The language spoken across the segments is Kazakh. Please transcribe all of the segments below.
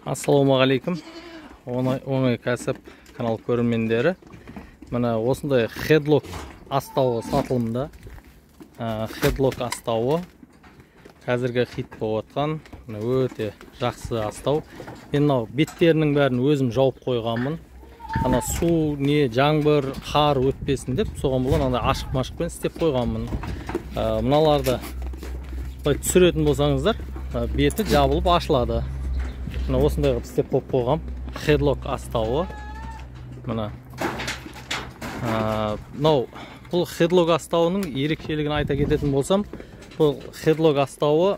Ассалаумағалейкум, оңай кәсіп канал көрермендері. Міне осындай хедлок астауы сатылымда. Хедлок астауы қазіргі хит болып жатқан, міне өте жақсы астау. Мен мынау беттерінің бәрін өзім жауып қойғанмын. Ана су, не жаңбыр, қар өтпесін деп, соған бола мынандай ашық-машықпен істеп қойғанмын. Мыналарды былай түсіретін болсаңыздар, беті жабылып ашылады. Мына осындай қылып істеп қойып қойғам. Хедлок астауы. Мына мынау бұл хедлок астауының ерекшелігін айта кететін болсам, бұл хедлок астауы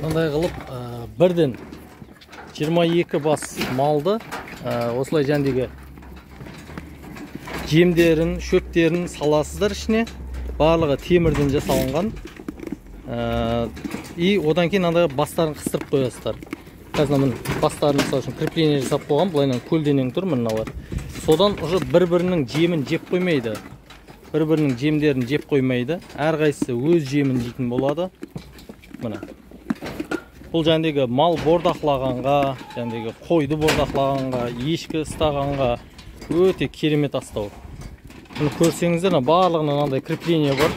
мындай қылып бірден 22 бас малды осылай жәндегі жемдерін, шөптерін саласыздар ішіне. Барлығы темірден жасалынған. И одан кейін андай бастарын қыстырып қоясыздар. Қазір міне бастарын мысалы үшін крепление жасап қойған, былайынан көлденең тұр мыналар. Содан уже бір-бірінің жемін жеп қоймайды. Бір-бірінің жемдерін жеп қоймайды. Әрқайсысы өз жемін жейтін болады. Міне. Бұл жәндегі мал бордақлағанға, жәндегі қойды бордақлағанға, ешкі ұстағанға өте керемет астау. Мұны көрсеңіздер, барлығынан андай крепление бар.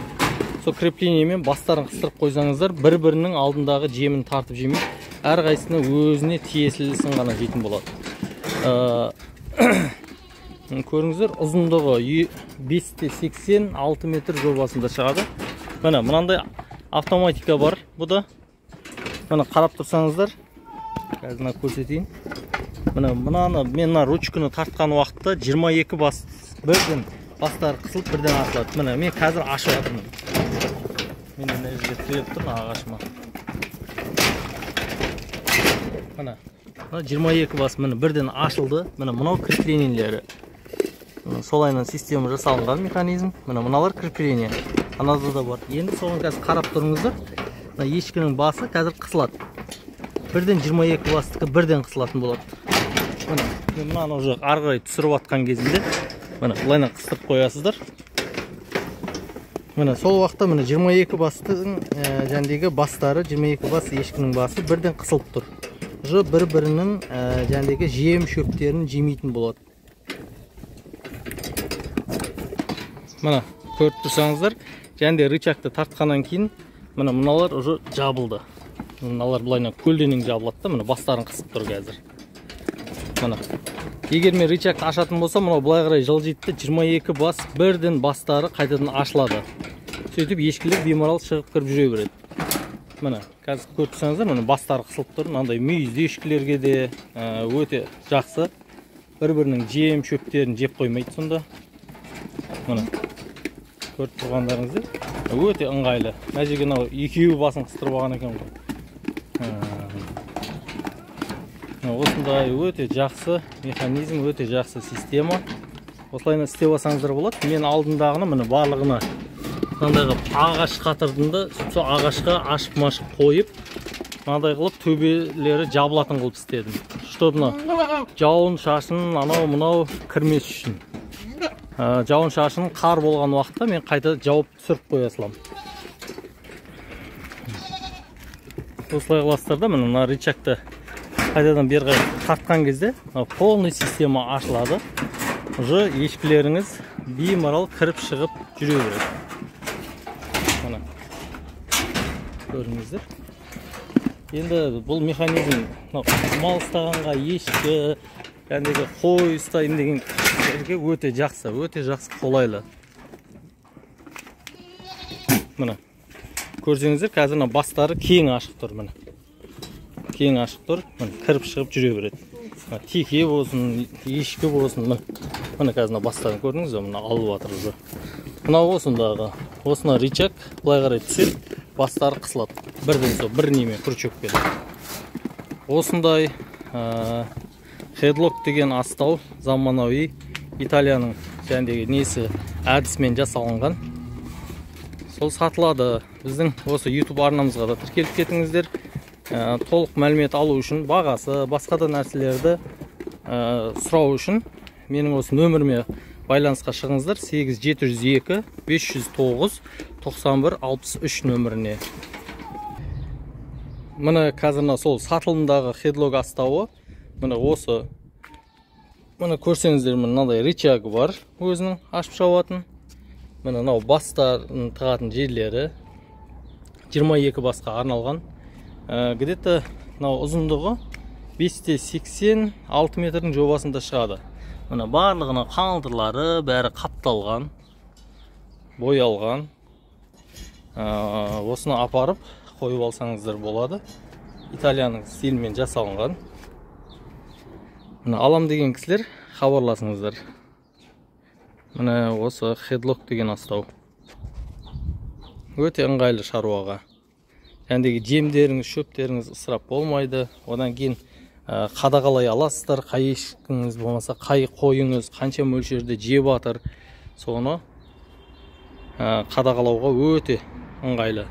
Сол креплениемен бастарын қыстырып қойсаңыздар, бір-бірінің алдындағы жемін тартып жемей, әрқайсысына өзіне тиесілісін ғана жейтін болады. Көріңіздер, ұзындығы 5,86 метр жобасында шығады. Міне мынандай автоматика бар бұда. Міне қарап тұрсаңыздар, қазір мына көрсетейін. Міне мынаны мен мына ручканы тартқан уақытта 22 бас бірден бастары қысылып бірден ашылады. Міне мен қазір ашып жатырмын. Мен мына жерге тіреліп тұр ағашыма. Міне мына 22 бас міне бірден ашылды. Міне мынау креплениелері. Солайынан система жасалынған механизм. Міне мыналар крепление. Анада да бар. Енді соған қазір қарап тұрыңыздар. Мына ешкінің басы қазір қысылады. Бірден 22 бастікі бірден қысылатын болады. Міне мен мынаны уже ары қарай түсіріп атқан кезінде міне былайынан қыстырып қоясыздар. Міне сол уақытта міне 22 бастың жәндегі бастары, 22 бас ешкінің басы бірден қысылып тұр. Уже бір-бірінің жәндегі жем шөптерін жемейтін болады. Міне көріп тұрсаңыздар, жәнде рычагты тартқаннан кейін міне мыналар уже жабылды. Мыналар былайынан көлденең жабылады да, міне бастарын қысып тұр қазір. Міне егер мен рычагты ашатын болсам, мынау былай қарай жылжиды, 22 бас бірден бастары қайтадан ашылады. Сөйтіп ешкілер беймарал шығып кіріп жүре береді. Міне қазір көріп тұрсаңыздар, міне бастары қысылып тұр. Мынандай мүйізді ешкілерге де өте жақсы. Бір-бірінің жем шөптерін жеп қоймайды сонда. Міне көріп тұрғандарыңыздай өте ыңғайлы. Мына жерге мынау екеуі басын қыстырып алған екен ғой. Осындай өте жақсы механизм, өте жақсы система. Осылайынан істеп алсаңыздар болады. Мен алдындағыны міне барлығына мынандай қылып ағаш қатырдым да, сол ағашқа ашып-машып қойып, мынандай қылып төбелері жабылатын қылып істедім. Чтобы мына жауын шашын анау мынау кірмес үшін. Жауын шашын қар болған уақытта мен қайта жауып түсіріп қоя саламын. Осылай қыласыздар да, міне мына рычагты қайтадан бері қарай тартқан кезде полный система ашылады. Уже ешкілеріңіз беймарал кіріп шығып жүре береді. Міне көріңіздер. Енді бұл механизм мал ұстағанға, ешкі, жәндегі қой ұстаймын деген өте жақсы, өте жақсы, қолайлы. Міне көрсеңіздер, қазір мына бастары кең ашық тұр, міне. Кең ашық тұр, міне кіріп шығып жүре береді. Теке болсын, ешкі болсын, міне. Міне қазір мына бастарын көрдіңіз бе? Мына алып жатыр уже. Мынау осындағы, осына рычаг былай қарай түседі, бастары қысылады. Бірден сол бір неме крючокпен. Осындай хедлок деген астау заманауи Италияның жәндегі несі әдісімен жасалынған. Сол сатылады. Біздің осы YouTube арнамызға да тіркеліп кетіңіздер. Толық мәлімет алу үшін, бағасы, басқа да нәрселерді сұрау үшін менің осы нөміріме байланысқа шығыңыздар. 8702 509 91 63 нөміріне. Міне, қазір мына сол сатылымдағы Хедлок астауы міне осы. Міне, көрсеңіздер, мынандай рычагы бар өзінің ашып жабатын. Міне, мынау бастарын тығатын жерлері, 22 басқа арналған. Где-то мынау ұзындығы 5,86 метрдің жобасында шығады. Міне, барлығына қаңылтырлары бәрі қапталған, боялған. Осыны апарып қойып алсаңыздар болады. Италияның стилімен жасалынған. Міне, алам деген кісілер хабарласыңыздар. Міне, осы Хедлок деген астау өте ыңғайлы шаруаға. Жәндегі жемдеріңіз, шөптеріңіз ысырап болмайды. Одан кейін қадағалай аласыздар, қай ешкіңіз болмаса қай қойыңыз қанша мөлшерде жеп жатыр, соны қадағалауға өте ыңғайлы.